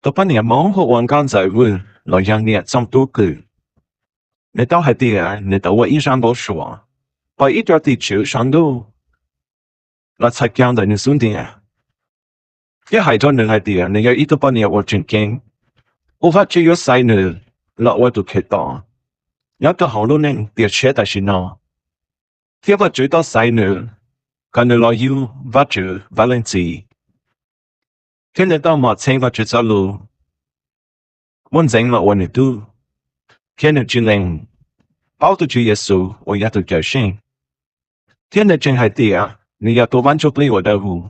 Tus poj niam Hmoob hu ua Nkauj Ntxawm Vwj los yog niam Txooj Tub Qwm, nws tau hais tias nws tau ua ib zaj npau suav, pom ib co tim tswv saum ntuj los txhais caug ntawm nws xub ntiag, thiab hais rau nws hais tias nws yog ib tug poj niam uas tseem ceeb, uas Vajtswv yuav xaiv nws los ua tus Khetos nyob rau hauv lub neej tiam siab tam sim no, thiab Vajtswv tau xaiv nws kom nws los yug Vajtswv Vaj Leej Txiv, thiab nws tau mom txheeb Vajtswv txoj lus muaj ntxeev los ua nws tub, thiab nws tsis lees paub tus Tswv Yexus uas yog tus Cawm Seej, thiab nws tseem hais tias nws yog tus Vaj Ntsuj Plig uas Dawb Huv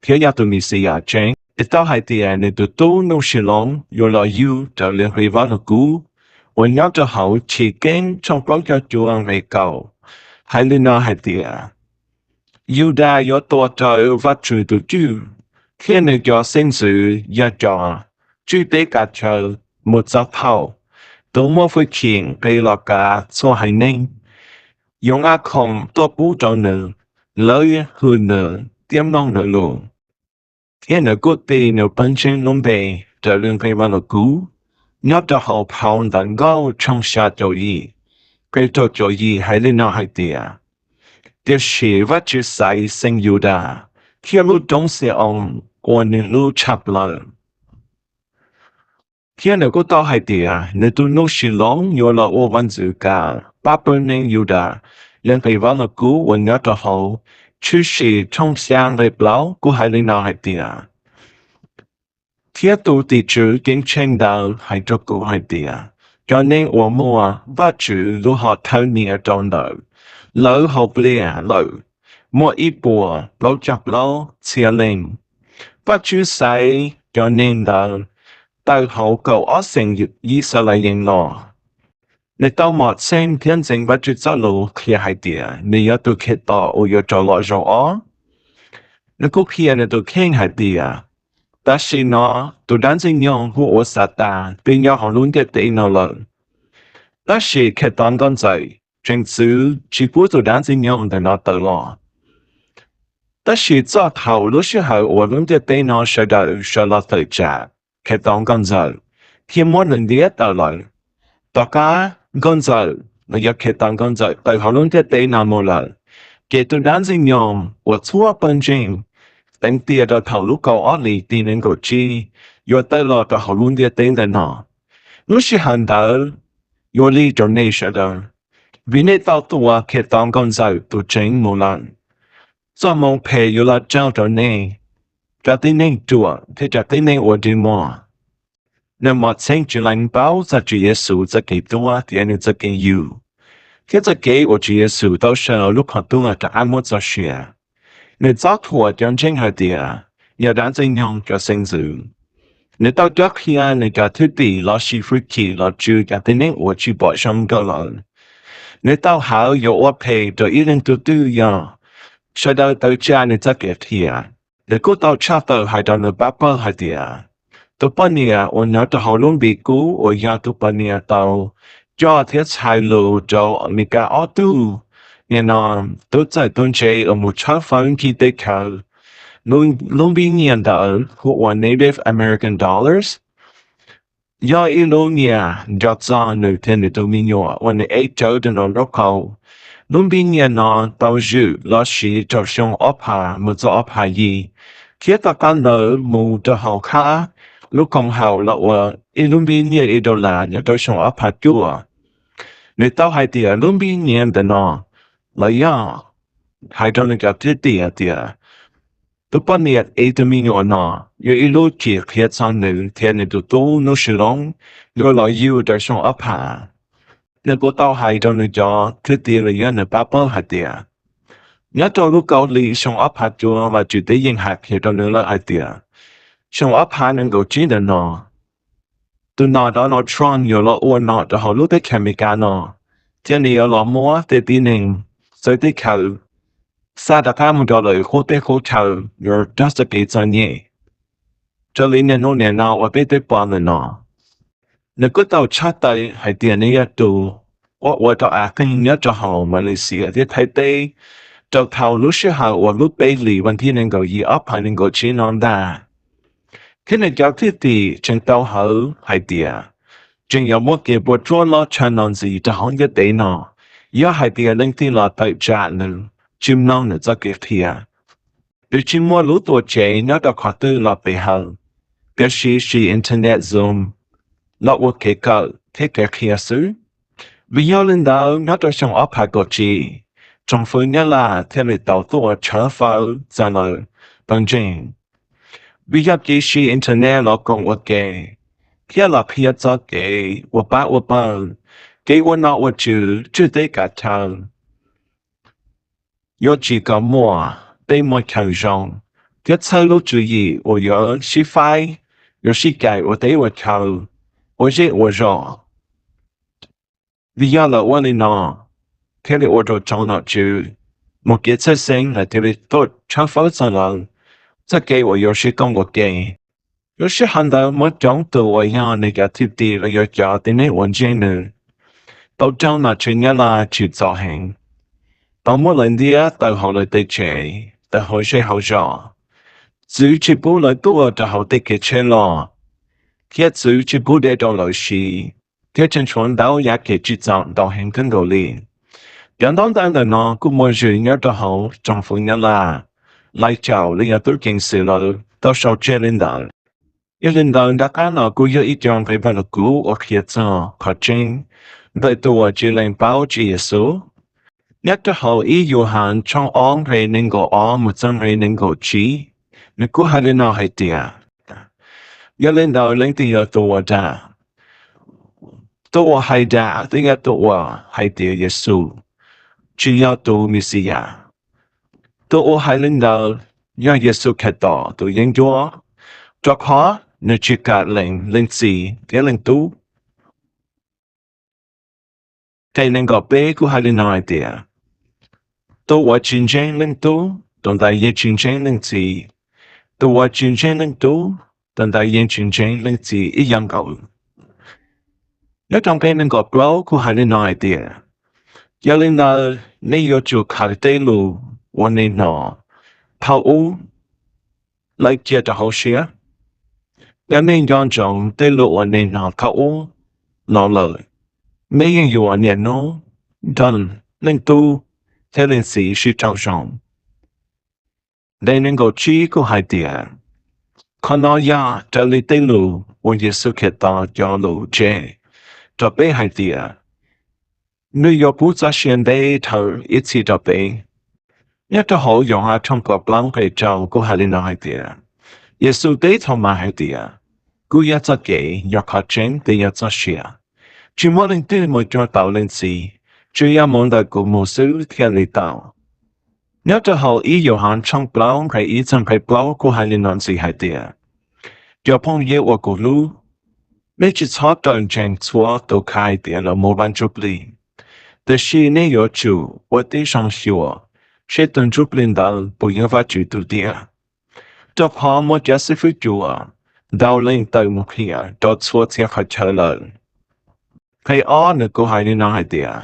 thiab yog tus Mexiyas tseeb. Nws tau hais tias nws tus tub Nuj Sis Loob yuav los yug raws li nqi vaj lug kub uas nyob rau hauv Chiv Keeb tshooj plaub caug cuaj nqe kaum, hais li no hais tias, Yudas yuav tua raws Vajtswv tus cwj, thiab nws cov xeeb ntxwv yog cov tswj teb kav chaw, mus txog thaum tus muaj fwj chim nqis los kav txhua haiv neeg yuav nqa khoom tuaj pub rau nws, lawv hwm nws thiab mloog nws lus. Thiab nws kuj tis nws pawg ntseeg lub npe raws li nqi vaj lug kub nyob rau hauv phau Ntawv Nkauj tshooj xya caum yim, nqe rau caum yim hais li no hais tias, Tiam sis Vajtswv xaiv xeem Yudas thiab lub roob Xi-oos ua nws lub tshaj plaws. Thiab nws kuj tau hais tias nws tus Nuj Sis Loob yuav los ua vaj ntxwv kav pab pawg neeg Yudas li nqi vaj lug kub uas nyob rau hauv Tshwm Sim tshooj xya nqe plaub kuj hais li no hais tias, Thiab tus tim tswv ceeb tsheej ntawd hais rau kuv hais tias, cov neeg uas muaj Vajtswv lub hom thawj nias rau ntawm lawv hauv pliaj lawm muaj ib puas plaub caug plaub txhiab leej. Vajtswv xaiv cov neeg ntawd tawm hauv kaum ob xeem Yixalayees los. Nws tau mom txheej thiab ntxeev Vajtswv txoj lus qhia hais tias nws yog tus Khetos uas yuav rov los zaum ob. Nws kuj qhia nws tus kheej hais tias, tam sim no tus dab ntxwg nyoog hu ua Xatas twb nyob hauv lub ntiaj teb no lawm, tab sis Khetos Nkauj Ntxawm tseem txwv tsis pub tus dab ntxwg nyoog ntawm no tawm los. Tab sis txog thaum lub sij hawm uas lub ntiaj teb no sawv daws sawv los tawm tsam Khetos Nkauj Ntxawm thiab muab nws ntiab tawm lawm, tom qab Nkauj Ntxawm los yog Khetos Nkauj Ntxawm tawm hauv lub ntiaj teb no mus lawm, ces tus dab ntxwg nyoog uas txhua pawg ntseeg teev tiam rau thaum lub kaum ob hlis tim nees nkaum tsib yuav tawm los rau hauv lub ntiaj teb ntawm no. Lub sij hawm ntawd yuav lig rau nej sawv daws, vim nej tau tua Khetos Nkauj Ntxawm tus tseeb mus lawm. Txoj moo phem yuav los raug rau nej, cov tib neeg ruam thiab cov tib neeg uas dig muag. Nws mom txheej tsis lees paub txog Tswv Yexus txoj kev tuag thiab nws txoj kev yug, thiab txoj kev uas Tswv Yexus tau sawv lub qhov tuag rov qab muab txoj sia. Nws txob thuam cov ntseeg hais tias yog dab ntxwg nyoog cov xeeb ntxwv. Nws tau cob qhia nws cov thwj tim los siv fwj chim los tswj cov tib neeg uas tsis pom zoo rau lawv. Nws tau hawv yuav ua phem rau ib leej twg twg yog sawv daws tawm tsam nws txoj kev qhia. Nws kuj tau tshaj tawm hais rau nws pab pawg hais tias, tus poj niam uas nyob rau hauv lub npis kub uas yog tus poj niam tau coj thiab txhais lus rau Amelikas ob tug niam no, twb txawm tuaj ntse uas mus tshawb fawb nkhib teb chaws. Lub npias nyiaj ntawd hu ua Native American Dollars, yog ib lub nyiaj nco txog nws thiab nws tus me nyuam uas nws ev rawv rau nraum nraub qaum. Lub npias nyiaj no tau zwm los siv rau xyoo ob phav mus txog ob phav yim, thiab tom qab ntawd mus rau hauv qab lub koom haum los ua ib lub npias nyiaj ib dollar nyob rau xyoo ob phav cuaj. Nws tau hais tias lub npias nyiaj ntawm no los yog hais rau nws cov thwj tim hais tias tus poj niam ev tus me nyuam no yog ib lub cim qhia txog nws thiab nws tus tub Nuj Sis Loob yuav los yug rau xyoo ob phav. Nws kuj tau hais rau nws cov thwj tim los yog nws pab pawg hais tias, nyob rau lub kaum hli xyoo ob phav cuaj Vajtswv twb yeej hais qhia rau nws lawm hais tias, xyoo ob phav nees nkaum tsib ntawm no, tus nom Donald Trump yuav los ua nom rau hauv lub teb chaws Amelikas no, thiab nws yuav los muab tej tib neeg txawv teb chaws xa rov qab mus rau lawv qub teb qub chaw, yuav raug txoj kev txom nyem raws li niaj hnub nim no uas peb twb pom ntawm no. Nws kuj tau tshaj tawm hais tias nws yog tus uas ua rau av qeeg nyob rau hauv Malaysia thiab Thaib teb rau thaum lub sij hawm uas lub peb hlis vas thib nees nkaum yim ob phav nees nkaum tsib no ntag. thiab nws cov thwj tim tseem tau hawv hais tias tseem yuav muaj kev puas tsuaj loj tshaj no ntxiv rau hauv ntiaj teb no yog hais tias leej twg los tawm tsam nws tsis mloog nws txoj kev qhia. Nws tsis muaj lub tuam tsev nyob rau qhov twg los pe hawm, tiam sis siv Internet, Zoom los ua kev kawm thiab kev qhia xwb. Vim yog li ntawd nyob rau xyoo ob phav kaum tsib, tsoom fwv Nyab Laj thiaj li tau tuaj tshawb fawb txog lawv pawg ntseeg. Vim yog kev siv Internet los koom ua ke thiab los qhia txoj kev ua pab ua pawg, kev ua nom ua tswv, tswj teb kav chaw yuav tsim kom muaj tej muaj chaw zoo thiab txhawb lub tswv yim uas yuav sib faib, yuav sib cais ua teb ua chaw, ua zej ua zos. Vim yog lawv ua li no thiaj li ua rau tsoom nom tswv mus kev txhawj xeeb, lawv thiaj li tuaj tshawb fawb txog lawv txoj kev uas yuav sib koom ua ke. Lub sij hawm ntawd muaj coob tus uas yog nws cov thwj tim los yog cov tib neeg uas ntseeg nws tau raug nom tswv Nyab Laj tsim txom heev, tau muab lawv ntiab tawm hauv lawv tej tsev, tawm hauv zej hauv zos, txwv tsis pub lawv tuaj rau hauv tej kev tsheb loj, thiab txwv tsis pub dej rau lawv siv, thiab tseem tshuav ntau yam kev tsim txom ntau heev kawg nkaus li. Cov ntaub ntawv ntawm no kuj muaj zwm nyob rau hauv tsoom fwv Nyab Laj, lais caum los yog tub ceev xwm lawv tau sau tseg li ntawd. Yog li ntawd nram qab no kuj yog ib co nqe Vaj Lug Kub uas qhia txog qhov tseeb ntawm tus uas tsis lees paub tsim Yexus. Nyob rau hauv ib Yauhas tshooj ob nqe nees nkaum ob mus txog nqe nees nkaum tsib, nws kuj hais li no hais tias, yog li ntawd leej twg yog tus uas dag? Tus uas hais dag twb yog tus uas hais tias Yexus tsis yog tus Mexiyas. Tus uas hais li ntawd yog Yexus Khetos tus yeeb ncuab, rau qhov nws tsis kam lees Leej Txiv thiab Leej Tub. Nqe nees nkaum peb kuj hais li no hais tias, tus uas tsis ntseeg Leej Tub, tus ntawd yeej tsis ntseeg Leej Txiv. Tus uas tsis ntseeg Leej Tub, tus ntawd yeej tsis ntseeg Leej Txiv ib yam nkaus. Nyob rau nqe nees nkaum plaub kuj hais li no hais tias, yog li ntawd nej yuav tsum khaws tej lus uas nej hnov thaum ub lawm cia rau hauv siab. Yog nej nco ntsoov tej lus uas nej hnov thaum ub no lawm, nej yeej yuav niaj hnub nrog Leej Tub thiab Leej Txiv sib raug zoo. Nqe nees nkaum tsib kuj hais tias, qhov no yog raws li tej lus uas Yexus Khetos cov lus tseg rau peb hais tias, nws yuav pub txoj sia ntev dhawv ib txhis rau peb. Nyob rau hauv Yauhas tshooj kaum plaub nqe rau kuj hais li no hais tias, Yexus teb Thaumas hais tias, kuv yog txoj kev, yog qhov tseeb thiab yog txoj sia. Tsis muaj leej twg mus cuag tau Leej Txiv, tsuas yog mus ntawm kuv mus xwb thiaj li tau. Nyob rau hauv ib Yauhas tshooj plaub nqe ib txog nqe plaub kuj hais li no ntxiv hais tias, cov phooj ywg uas kuv hlub, nej tsis txhob rawm ntsees txhua tus kha hais tias lawv muaj Vaj Ntsujplig, tiam sis nej yuav tsum ua tib zoo xyuas seb tus ntsuj plig ntawd puas yog Vajtswv tus tiag. Rau qhov muaj cov xib fwb cua ntau leej tawm mus qhia rau txhua txhia qhov chaw lawm. Nqe ob nws kuj hais li no hais tias,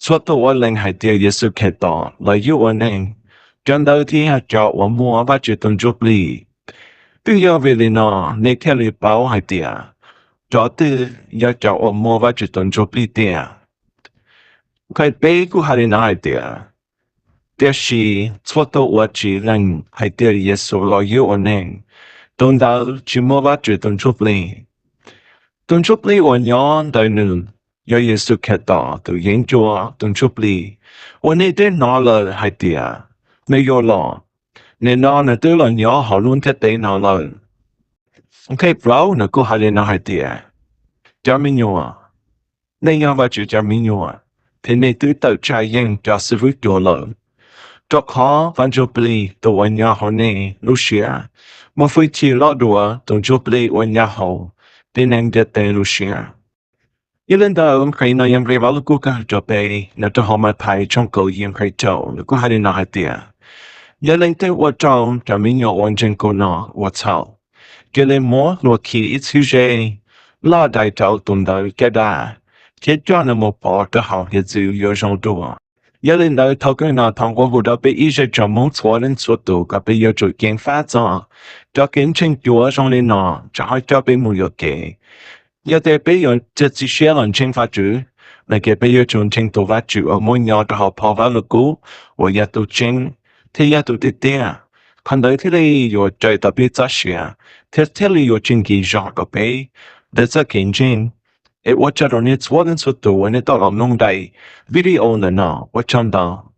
txhua tus uas lees hais tias Yexus Khetos los yug ua neeg, cov ntawd thiaj yog cov uas muaj Vajtswv tus Ntsuj Plig. Twb yog vim li no nej thiaj li paub hais tias cov twg yog cov uas muaj Vajtswv tus Ntsuj Plig tiag. Nqe peb kuj hais li no hais tias, tiam sis txhua tus uas tsis lees hais tias Yexus los yug ua neeg, tus ntawd tsis muaj Vajtswv tus Ntsuj Plig. Tus Ntsuj Plig uas nyob ntawm nws yog Yexus Khetos tus yeeb ncuab tus Ntsuj Plig uas nej twb hnov lawm hais tias nws yuav los. Nim no nws twb los nyob hauv lub ntiaj teb no lawm. Nqe plaub nws kuj hais li no hais tias, cov me nyuam, nej yog Vajtswv cov me nyuam, thiab nej twb tawm tsam yeej cov xib fwb cua lawm. Rau qhov Vaj Ntsujplig tus uas nyob hauv nej lub siab muaj hwj chim loj dua tus ntsuj plig uas nyob hauv tib neeg ntiaj teb lub siab. Yog li ntawd nqe no yog nqe vaj lug kub kawg rau peb nyob rau hauv Mathais tshooj kaum yim nqe rau, nws kuj hais li no hais tias, yog leej twg ua rau cov me nyuam uas ntseeg kuv no ua txhaum, cia li muab hlua khi ib txhib zeb loj dai rau tus ntawd caj dab, thiab coj nws mus pov rau hauv hiav txwv yuav zoo dua. Yog li ntawd thaum kawg no thov nqua hu rau peb ib zej tsoom Hmoob txhua leej txhua tus kom peb yuav tsum ceev faj txog Cov kev ntseeg cuav zoo li no tseem hais coj peb mus yuam kev. Yog tias peb yuav txiav txim siab los ntseeg Vajtswv, no ces peb yuav tsum ntseeg tus Vajtswv uas muaj nyob rau hauv phau Vajluskub uas yog tus tseeb thiab yog tus tiag tiag. Qhov ntawd thiaj li yuav raws tau peb txoj sia thiab thiaj li yuav tsis nkim zog rau peb ntawm txoj kev ntseeg. Es ua tsaug rau nej txhua leej txhua tus uas nej tau los mloog daim video ntawm no. Ua tsaug ntau.